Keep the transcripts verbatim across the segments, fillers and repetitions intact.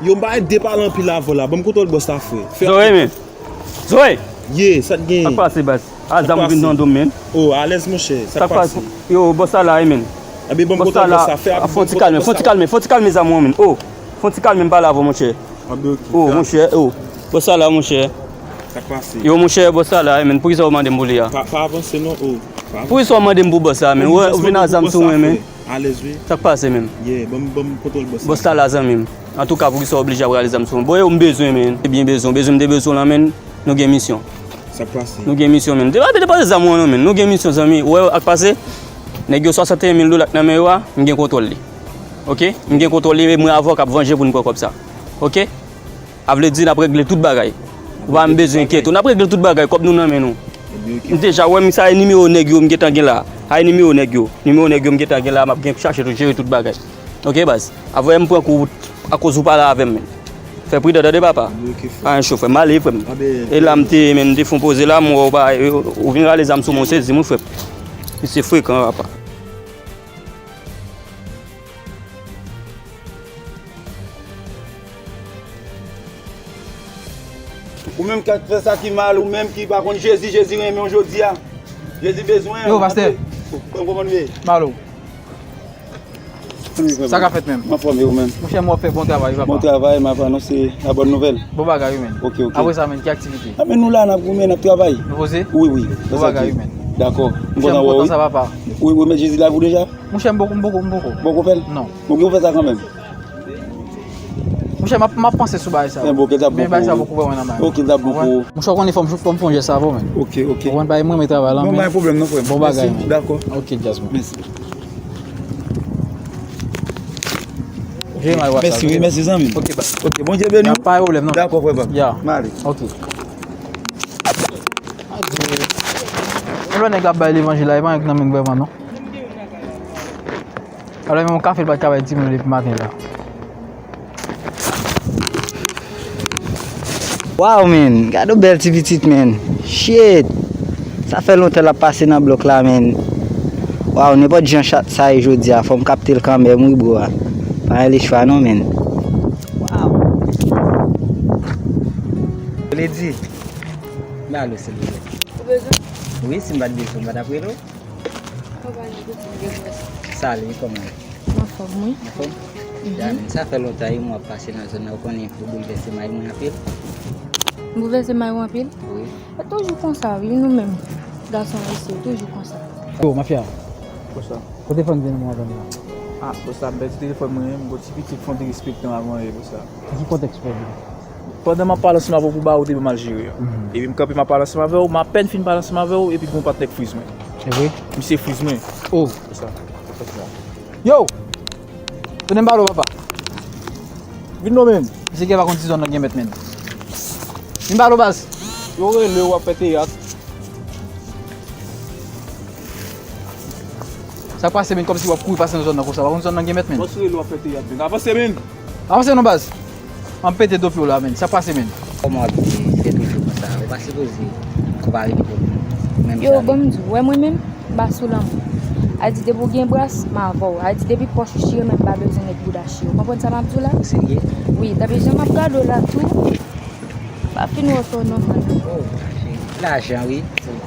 Yo, m pa ede pale anpil avè w la. Ban m kontwòl bòs la, frè. Fè Zoe, men. Zoe! Ye, sa k genyen? Sa k pase, baz? A, zam ou vin nan do m, men. Oh, alèz, monchè. Sa k pase? Yo, bòs la la, wi, men. Anben, ban m kontwòl bòs la. Fè rapid, fon ti kalme, fon ti kalme, fon ti kalme zam ou, men. Oh, fon ti kalme, m pale avè w, monchè. Anben, ok. Oh, monchè, oh. Bòs la la, monchè. Sa k pase? Yo, monchè, bòs la la, wi, men. Poukisa w mande m pou li a? Pa, pa avanse, non, oh. Pa avanse. Poukisa w mande m pou bòs la, men? Ou vin a zam sou mwen, men. Alèz, wi. Sa k pase, men? Yeah, ban m, ban m kontwòl bòs la. Bòs la la, zanmi m. Antouka, poukisa w oblije ap rale zam sou mwen? Bon, yo, m bezwen, men. Te byen bezwen, bezwen, m te bezwen w la, men. Nou gen misyon. Sa k pase? Nou gen misyon, men. Depa, depa se zam ou an, non, men. Nou gen misyon, zanmi. Ou wè, ak pase, nèg yo swasanteyen mil dola k nan men yo a, m gen kontwòl li. Oke? M gen kontwòl li, e mwen avè w k ap vanje pou n pran kòb sa. Oke? A vle di, n ap regle tout bagay. Ou pa menm bezwen enkyete w. N ap regle tout bagay, kòb nou nan men nou. Ebyen, oke. M deja wè m, sa e nimewo nèg yo m gentan gen la. Sa e nimewo nèg yo. Nimewo nèg yo m gentan gen la, m ap gen chache tou, jere tout bagay. Oke, baz. Avè m pran kou akoz ou pale avè m, men. Fè pridan, tande, papa. Ebyen, oke, frè. Anyen cho, frè. M ale, frè m. Anben, e la, m te, men, m te fon poze la, m wè w pa, ou vin rale zam sou mwen, w sezi m, wi, frè m. Misye frekan, papa. Ou menm k ap fè sa ki mal, ou menm ki pa konn Jezi, Jezi renmen w jodi a. Jezi bezwen w. Yo, pastè. Kòman, kòman nou ye? Malo. Sa k ap fèt menm? M anfòm, e ou menm? Monchè, m wè w ap fè bon travay, papa. Bon travay, m ap anonse la bòn nouvèl. Bon bagay, wi, men. Oke, oke. Apre sa, men, ki aktivite? A, men nou la, n ap goumen, n ap travay. Nou poze? Wi, wi. Bon bagay, wi, men. Dakò. M kontan wè w, wi. Monchè, m kontan sa, papa. Wi, ou remèt Jezi lavi w deja? Monchè, m poko, m poko, m poko. Poko fè l? Non. Bon, gen w fè sa kanmenm. Monchè, m ap, m ap panse sou bagay sa yo. Men bon, ke l t ap bon pou ou. Men bagay sa yo poko vrèman nan bagay. Oke, l t ap bon pou ou. Monchè, w konnen fò m, fò m fè yon jès avè w, men. Oke, oke. Ou konn bagay, mwen renmen travay la, men. Bon, pa gen pwoblèm non, frè m. Bon bagay, men. Mèsi, dakò. Oke, Jasmine. Mèsi. Mèsi, wi, mèsi, zanmi m. Oke, baz. Oke, Bondye beni w. Pa gen pwoblèm, non. Dakò, frè pam. Ya. M ale. Oke. Yon lè nèg ap bay levanjil la, e pa yon nan men vrèman, non. Alò, menm yon kafe l pa t ka bay timoun yo depi maten la. Waw, men, gade yon bèl ti pitit, men. Shit! Sa fè lontan l ap pase nan blòk la, men. Waw, nenpòt jan chat sa ye jodi a, fò m kapte l kanmenm, wi, bro a. Pa gen lechwa, non, men. Waw! Lady, ba l silvouplè. Ou bezwen? Wi, si m pa t bezwen, m pa t ap rele w. Konpani, Salut, kòman w ye? M anfòm, wi. Anfòm? Mhm. Ya, men sa fè lontan wi mwen ap pase nan zòn nan, ou konnen ou boulvèse may mwen anpil. M boulvèse may ou anpil? Wi. E toujou konsa, wi, nou menm, gason ayisyen, toujou konsa. Yo, mafya. Konsa. Kote fanm vin mwen avè m la? Ah, bòs la, m pèdi telefòn mwen, m gon ti pitit fon derespektan avan ye, bòs la. Nan ki kontèks ou pèdi li? Pandan m ap pale ansanm avè w pou ba ou de m al jere. Mhm. Epi m kanpe m ap pale ansanm avè w, m apèn fin pale ansanm avè w, epi gon patnè k friz mwen. E vre? Misye friz mwen. Oh. Konsa. Konsa. Yo! Tounen m pale w, papa. Vin non, men. Misye gen pa konn si zòn nan gen mèt, men. Vin pale w, baz. Yo rele w ap fè teyat. Sa k pase, men, kòmsi w ap kouri pase nan zòn nan konsa. Pa konn zòn nan gen mèt, men. Bòs rele w ap fè teyat, men. Avanse, men. Avanse non, baz. M ap pete do pye w la, men. Sa k pase, men. Kòman w ap di se toujou konsa? Ou pa sipoze konpare nivo moun. Menm jan. Yo, ban m di w, wè mwen menm, m pa sou lanmou. A di depi w gen bras, m avè w. A di depi pòch ou chire, men m pa bezwen nèg bouda chire. Ou konprann sa m ap di w la? Ou serye? Wi, tanpri jan m ap gade w la tou. Pa fin wè w fè w nòmal. Oh, cheri. Lajan, wi.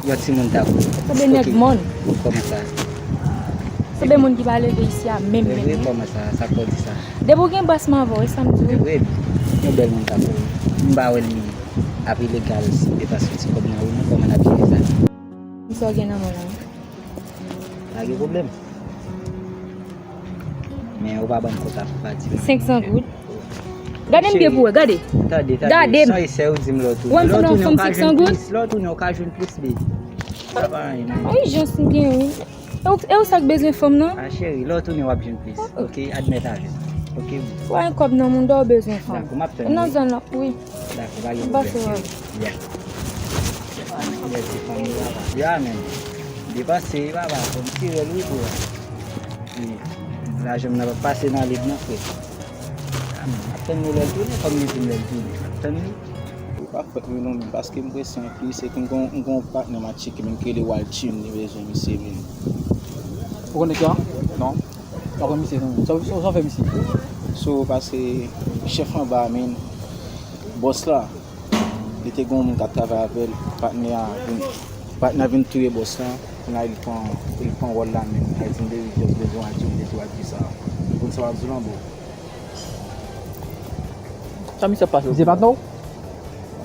Yon timoun ta pou. Sanble nèg mòn. Kòman sa? Sanble moun ki pa leve isi a menm, menm, menm. Kòman sa? Sa k fè w di sa? Depi w gen bras m avè w, e sa m di w. Evre, yon bèl moun ta pou. M pa wè li ap ilegal si m te pase ti kòb nan ou non, kòman n ap jere sa? Sa w gen nan men w la? Pa gen pwoblèm. Men ou pa ban m kontak ou pa di m. Senk san goud. Gade m byen pou wè, gade. Tande, tande. Gade m. Sa e sè ou di m lè w tounen. Wè m sanble yon fanm senk san goud. Lè w tounen, ou ka jwenn plis, baby. Sa pa anyen, non. Wi, jans m gen, wi. E ou, e ou sa k bezwen fanm nan? A, cheri, lè w tounen, w ap jwenn plis. Oke, admèt avè m. Oke, boo. Wè yon kòb nan moun, dò w bezwen fanm. Dakò, m ap tann ou. Nan zòn nan, wi. Dakò, pa gen pwoblèm, cheri. Ya. Mèsi, fanmi, papa. Ya, men. Depanse, papa, fò m tire l, wi, boo. Wi. Lajan m nan p ap pase nan led, non, frè. Ya, men. M ap tann nou lè l tounen, kòm li di m lè l tounen. M ap tann li. Ou pa fèt, wi, non, men, paske m prese anpil, se ke m gon, m gon patnè m ap tcheke, men, ki rele Waltune, li bezwen misye, men. Ou konn nèg sa? Non. Pa konn misye, non. Sa, sa, sa w fè misye? So, pase, Chèf anba a, men bòs la, li te gen yon moun k ap travay avè l, patnè a vin, patnè a vin touye bòs la, kounye a li pran, li pran wòl la, men, Ayiti m te jis bezwen al di, m te tou al di sa. Ou konn sa w ap di w lan, bro? Sa misye ap pase? Misye patnè w?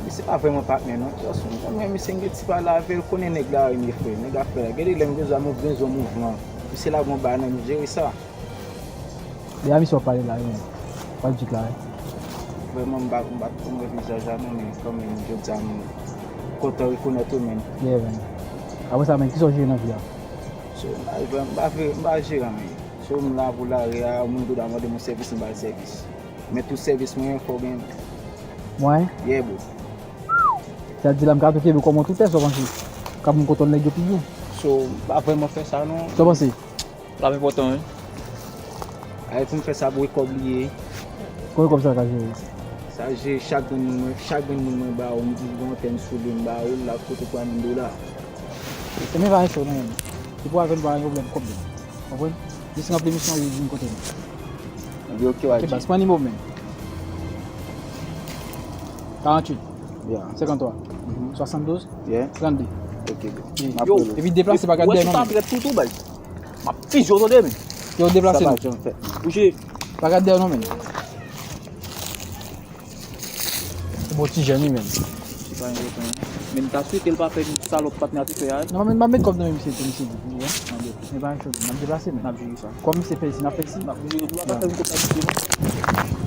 Misye pa vrèman patnè, non. Jis mwen, men misye m gen ti pale avè l, konnen nèg la renmen frè, nèg afè la. Gen de lè m bezwen, m bezwen mouvman. Misye la gon bagay nan m jere sa. De a misye w ap pale la, wi, men. W ap di la, wi. Vrèman, m pa, m pa twò wè vizaj la, non, men kanmenm, jodi a, m kontan rekonèt ou, men. Yeah, man. Apre sa, men, kisa w jere nan vi a? So, m pa, m pa, m pa jere, men. So, m la pou lari a, moun tou ta mande m yon sèvis, m ba l sèvis. Men tout sèvis mwen, fò w gen. Mwen? Yeah, bro. Sa di la, m ka tou kenbe kòm yon toutè, sa w panse? Kab m kontan nèg yo pi byen. So, m pa vrèman fè sa, non. Sa w panse? L ap enpòtan, wi. Ay, pou m fè sa, pou e kòb li ye. Konbyen kòb sa ka jere? Sa jere chak grenn moun mwen, chak grenn moun mwen ba ou, m di yon antèn sou li, m ba ou, l ap koute twa mil dola. Se men pa enso, non, men. Se pou avè l, pa gen pwoblèm, kòb li. Konprann? Jis ranpli misyon, li vin kote nou. Anvi oke, w a Ok, di. Bas, pran nimewo m, men. Karanntuit, Yeah. senkanntwa, Mhm. swasanndouz, Yeah. trannde. Ok, bro. Yeah. M ap Yo, rele w. epi deplase pa gade dèyè non, men. Tou, baz. M ap fizye w, tande, men. Yo, deplase Sa non. Pa janm fèt. Bouche. Pa gade dèyè non, men. Se bon ti jèn, wi, men. Se pa yon reponn. Men m ta swete l pa fè sa lòt patnè a te fè a. Non, men m pa met kòb nan men misye tou, misye di, wi. Men pa yon chòt, m ap deplase, men. N ap jere sa. Kòm misye fè isi, n ap fè isi. N ap jere tou, n ap fè yon kontak.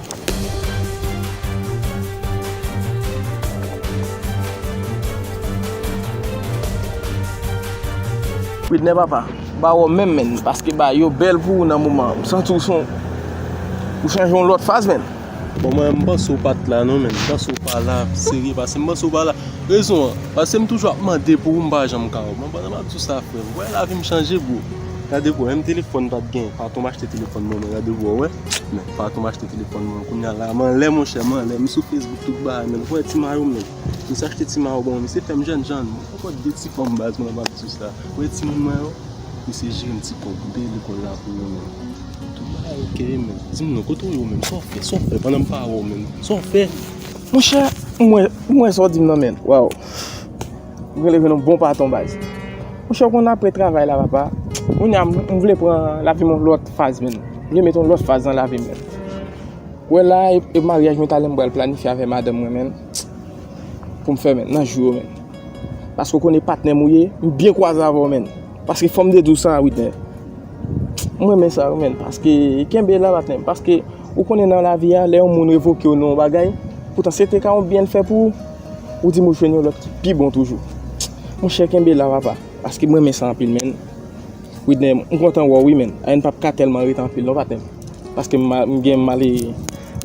Widner papa, ba wè menm, men, paske ba yo bèl pou ou nan moman. M santi w son, ou chanje yon lòt faz, men. Bon, mwen, m panse w pa t la non, men. M panse w pa la, serye, paske m panse w pa la. Rezon an, paske m toujou ap mande pou ou, m pa janm ka wè w. Mwen, pandan m ap di w sa, frè m, wè lavi m chanje, bro. Gade, bro, menm telefòn pa t gen, patwon m achte telefòn ban mwen, gade, bro, wè. Men, patwon m achte telefòn ban mwen, kounye a la, m anlè, monchè, m anlè. M sou Facebook, tout bagay, men. Wè, ti mayo, men. Misye achte ti mayo ban mwen, misye fè m jènjan, mwen. Poko de ti fanm baz, mwen, m ap di w sa. Wè, timoun mwen yo, misye jere m ti kòb, m peye lekòl la pou yo, men. Tout bagay ok, men. Di m non, kote w ye w menm? Sa w fè? Sa w fè pandan m pa wè w menm? Sa w fè? Monchè, m wè, m wè sa w di m nan, men. Waw. Ou gen leve nan bon patwon, baz. Monchè, w konn apre travay la, papa. Kounye a, m m vle pran lavi m yon lòt faz, men. M vle met yon lòt faz nan lavi m, men. Wè la, e, e maryaj mwen talè m pral planifye avè madanm mwen, men. Pou m fè, men, nan jou yo, men. Paske w konnen patnè m ou ye, m byen kwaze avè w, men. Paske fò m te di w sa, Widner. M renmen sa, wi, men. Paske kenbe la, patnè m. Paske ou konnen nan lavi a, lè yon moun revoke w nan yon bagay, poutan se te ka yon byen l fè pou ou, ou di m ou jwenn yon lòt ki pi bon toujou. Monchè, kenbe la, papa. Paske m renmen sa anpil, men. Widner, m kontan wè w, wi, men. Ayen p ap ka tèlman rete anpil, non, patnè m. Paske m, m gen m ale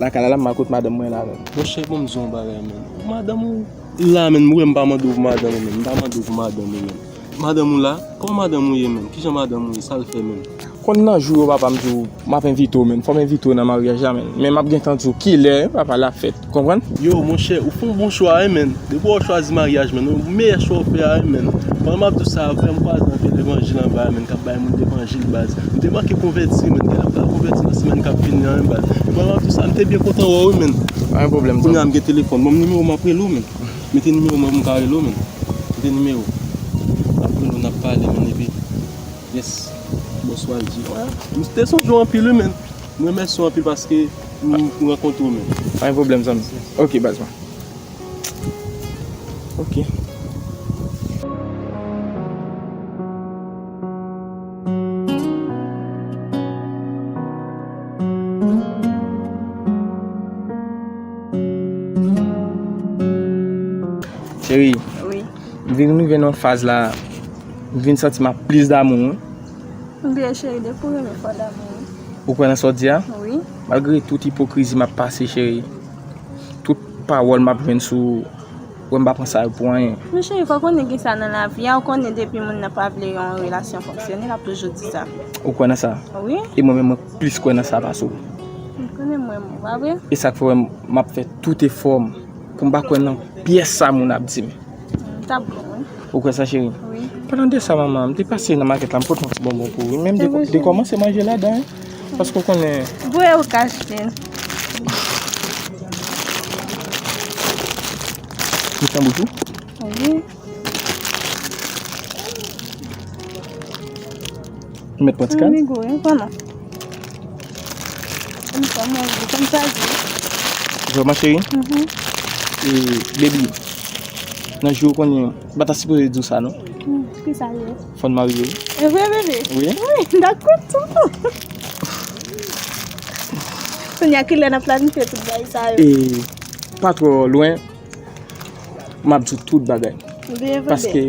lakay la, la, m al kot madanm mwen la, men. Monchè, bon, m di w yon bagay, men. Madanm ou la, men, m wè m pa mande w pou madanm ou, men. M pa mande w pou madanm ou, men. Madanm ou la? Kòman madanm ou ye, men? Kijan madanm ou ye? Sa l fè, men? Konn nan jou yo, papa, m di w, m ap envite w, men. Fò m envite w nan maryaj la, men. Men m ap gentan di w kilè, papa, l ap fèt. Konprann? Yo, monchè, ou fè yon bon chwa, wi, men. Depi w chwazi maryaj, men, yon meyè chwa w fè a, wi, men. Pandan m ap di w sa, frè m kwaze anpil levanjil anba, men, k ap bay moun levanjil, baz. M te manke konvèti, men, gen lè m pral konvèti nan semèn k ap vini an, wi, baz. E pandan m ap di w sa, m te byen kontan wè w, wi, men. Pa gen pwoblèm, Kounye a m gen telefòn, ban m nimewo w, m ap rele w, men. Mete nimewo w, mwen, pou m ka rele w, men. Mete nimewo w. N ap rele w, n ap pale, men, epi. Yes. Bonswa, G. M te sonje w anpil, wi, men. M remèsye w anpil paske m rankontre w, men. Pa gen pwoblèm, zanmi. Ok, baz mwen. Ok. Cheri, Wi. M vin rive nan faz la, m vin santi m ap plis damou, wi. Oubyen cheri, depi w renmen fò damou, wi. Ou kwè nan sa w di a? Wi. Malgre tout ipokrizi m ap pase, cheri, tout pawòl m ap jwenn sou ou, m pa pran sa yo pou anyen. Men cheri, fò w konnen gen sa nan lavi a, ou konnen depi moun nan pa vle yon relasyon fonksyone, l ap toujou di sa. Ou kwè nan sa? Wi. E mwen menm, mwen plis kwè nan sa pase w. M konnen mwen, mwen, pa vre? E sa k fè w wè m ap fè tout efò m pou m pa kwè nan pyès sa moun ap di m. T ap bon, wi. Ou kwè sa, cheri? Wi. Palan de sa, manman, m te pase nan makèt la, m pote yon ti bonbon pou ou. Menm de, Te bon, de kòmanse manje ladan, wi. Paske w konnen. Bwè ou kache. Tanbou tou? Wi. Ou mèt pran ti kal? Wi, gwo, wi, pran non. Anfòm, mwen, kòm sa di. Vrèman, cheri? Mhm. E, baby, nan jou ou konnen, m pa ta sipoze di w sa, non? Hmm, ki sa l ye? Fò n marye, wi. E vre, bebe? Wi. Wi, m ta kontan. Kounye a, kilè n ap planifye tout bagay sa yo? E, pa twò lwen, m ap di w tout bagay. Byen vre. Paske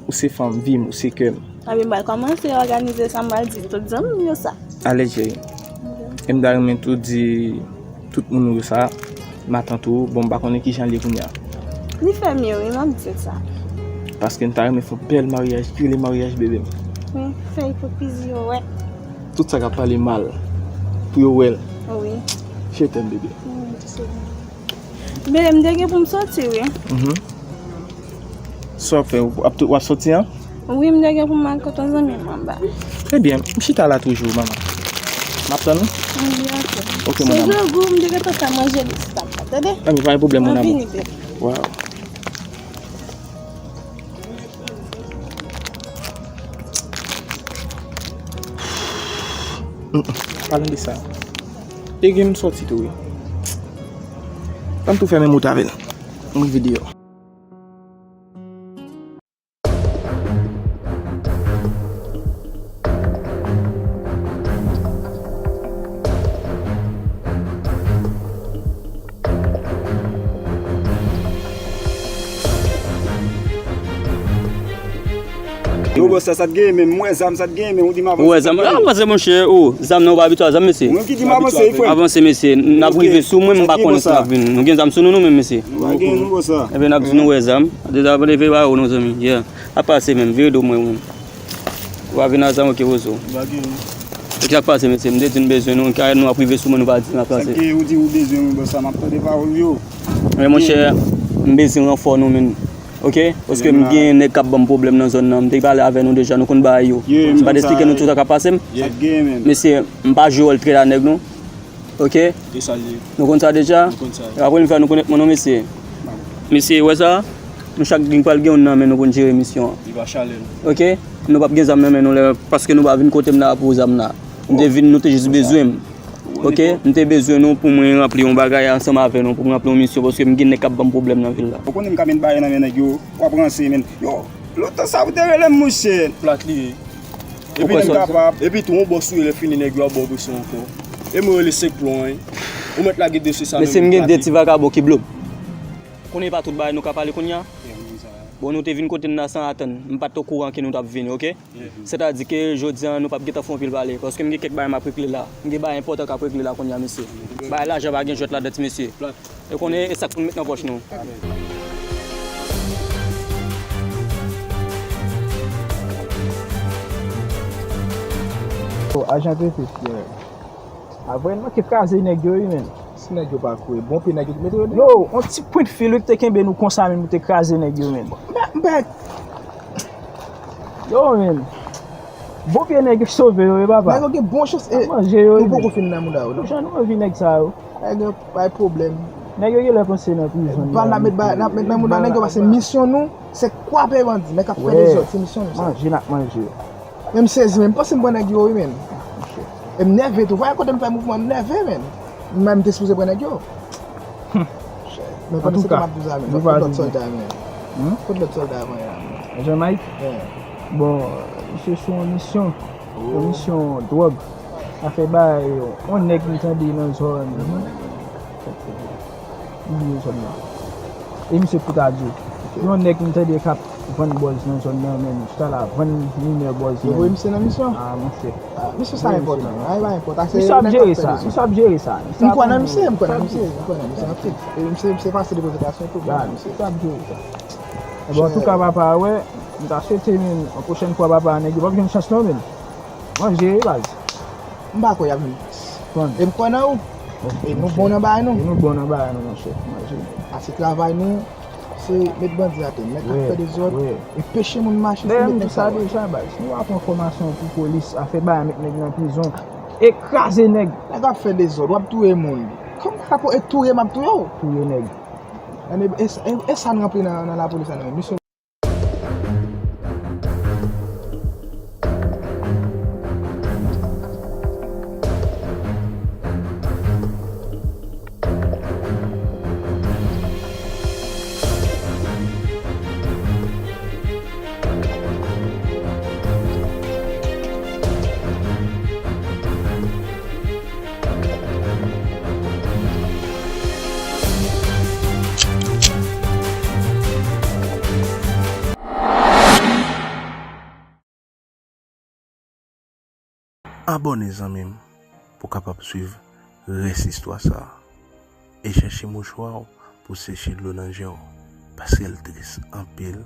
ou se fanm vi m, ou se kè m. Anben, m pral kòmanse òganize sa, m pral di tout zanmi m yo sa. Alèz, cheri. Ok. E m ta renmen tou di tout moun ou yo sa, matant ou, bon, m pa konnen kijan l ye kounye a. Li fè mye, wi, m ap di l sa. Paske m ta renmen fè yon bèl maryaj, rele maryaj bebe m. Wi, fè ipokrizi yo wè. Tout sa k ap pale mal, pou yo wè l. Wi. Je t'aime, bebe. Wi, je t'aime. Bebe, m te gen pou m soti, wi. Mhm. Sa w ap fè? W ap, w ap soti an? Wi, m te gen pou m al kote yon zanmi m anba. Trè byen, m chita la toujou, manman. M ap tann ou? Wi, ok. Ok, manman. Se grangou, m te gentan fè manje li sou tab la, tande? Anben, pa gen pwoblèm, mon amour. M vini, bebe. Waw. Mm, mm. Palan de sa. E gen m soti tou, wi. Ann tou fèmen mout avè l. Mwen vide yo. Yo, bòs la, sa t genyen menm? Mwen, zam, sa t genyen menm? Ou di m avanse. Ou wè zam? Avanse, monchè. O, zam nan, ou pa abitye a zam, mesye. Mwen ki di m avanse, frè. Avanse, mesye. N ap rive sou mwen, m pa konnen sa n ap vin. Nou gen zam sou nou, nou menm, mesye. Nou pa gen, non, bòs la. Ebyen, n ap di nou wè zam. Deja, leve ba ou, non, zanmi. Yeah. Ap pase menm, vire do mwen, ou menm. Ou pa vin a zam, ok, Wozo. Ou pa gen. E ki sa k pase, mesye? M te di n bezwen nou, kay nou ap rive sou mwen, nou pa di n ap pase. Sa k gen, ou di ou bezwen mwen, bòs la, m ap tande pawòl ou yo. Men monchè, m bezwen ranfò nou, menm. Ok? Paske m gen nèg k ap ban m pwoblèm nan zòn nan. M te pale avè nou deja, nou konn bagay yo. M pa t esplike nou tout sa k ap pase m. Sa k gen, menm? Mesye, m pa jwe wòl trèt a nèg, non. Ok? E sa l ye? Nou konn sa deja? Nou konn sa. E pa premye fwa nou konèt mwen non, mesye. Mesye, wè sa? Nou chak gen pral gen youn nan men nou pou n jere misyon an. Li pa chalè l. Ok? Nou p ap gen zam nan men nou lè, paske nou pa vin kote m la pou zam la. M te vin, nou te jis bezwen m. Ok? M te bezwen nou pou mwen ranpli yon bagay ansanm avè nou, pou mwen ranpli yon misyon, paske m gen nèg k ap ban m pwoblèm nan vil la. Ou konnen m ka met bagay nan men nèg yo, w ap ranse, men. Yo, lontan sa ou te rele m, monchè. Plat li ye. Epi tou, yon bòs ou ye, lè fini nèg yo ap ba w presyon ankò. E mwen rele senk plon, wi. Ou mèt lage dosye sa nan men m. Mesye, m gen de ti vakabon ki blo m. Konnen pa tout bagay nou ka pale kounye a. Bon, nou te vin kote n la san atann. M pa t okouran ke nou t ap vini, ok? Sètadi ke jodi a, nou p ap gentan fè anpil pale. Paske m gen kèk bagay m ap regle la. M gen bagay enpòtan k ap regle la kounye a, mesye. Bagay lajan pa gen jwèt ladan, ti mesye. E konnen e sa k pou n met nan pòch nou. Yo, ajan trete, frè. Apre, n manke kraze nèg yo, wi, menm. Si nèg yo pa kouri, bon pye nèg yo te mete yo deyò. Yo, on ti pwent fil, wi, ki te kenbe nou konsa, menm, pou te kraze nèg yo, menm. M pa, m pa Yo, menm. Bon pye nèg yo sove yo, wi, papa. Nèg yo gen bon chans, e, manje yo, nou poko fin nan mouda yo, non. Jan nou anvi nèg sa yo. Nèg yo bay pwoblèm. Nèg yo genlè panse nan prizon. Bal n ap met, n ap met nan mouda nèg yo, paske misyon nou, se kwape bandi. Nèg k ap fè dezòd, se misyon nou sa. Manje n ap manje. Men m sezi, men m panse m pran nèg yo, wi, menm. E m nève tou. Vwayè kote m fè mouvman, m nève, menm. Mwen menm te sipoze pran nèg yo. Men pandan se tan m ap di w sa, men, kote lòt sòlda a, men? Kote lòt sòlda a, men? Jean Mike? Bon, misye sou yon misyon. Yon misyon dwòg. Afè bay yon nèg m tande nan zòn. M bliye zòn nan. E misye Kout Adye. Yon nèg m tande k ap vann bòz nan zòn nan, menm. Chita la vann minè bòz, menm. Yo voye misye nan misyon? A, monchè. Misye sa enpòtan. A, e pa enpòtan. Misye ap jere sa. Misye ap jere sa. M kwè nan misye, m kwè nan misye, m kwè nan misye anpil. E misye, misye pase de prezantasyon tou, m kwè nan misye. Misye ap jere sa. Bon, antouka, papa, wè, m ta swete, menm, yon pwochèn fwa, papa, nèg yo p ap jwenn chans non, menm. Manje, baz. M pa kwè y ap jwenn chans. E m kwè nan ou. E nou bon nan bagay nou. E nou bon nan bagay nou, monchè. Manje. Ase travay nou. Se met bandi atè, nèg k ap fè dezòd, e peche moun mache, se met nèg sa yo atè. Deja, baz, nou pa pran fòmasyon pou polis, afè bay met nèg nan prizon, e kraze nèg. Nèg ap fè dezòd, w ap touye moun. Kòm pa rapò, e touye m ap touye w. Touye nèg. Ann, e, e, e, e sa n rantre nan, nan lapolis la, non, misye. Abòne, zanmi m, pou w kapab swiv rès istwa sa a. E chèche mouchwa w pou seche dlo nan je w, paske l tris anpil.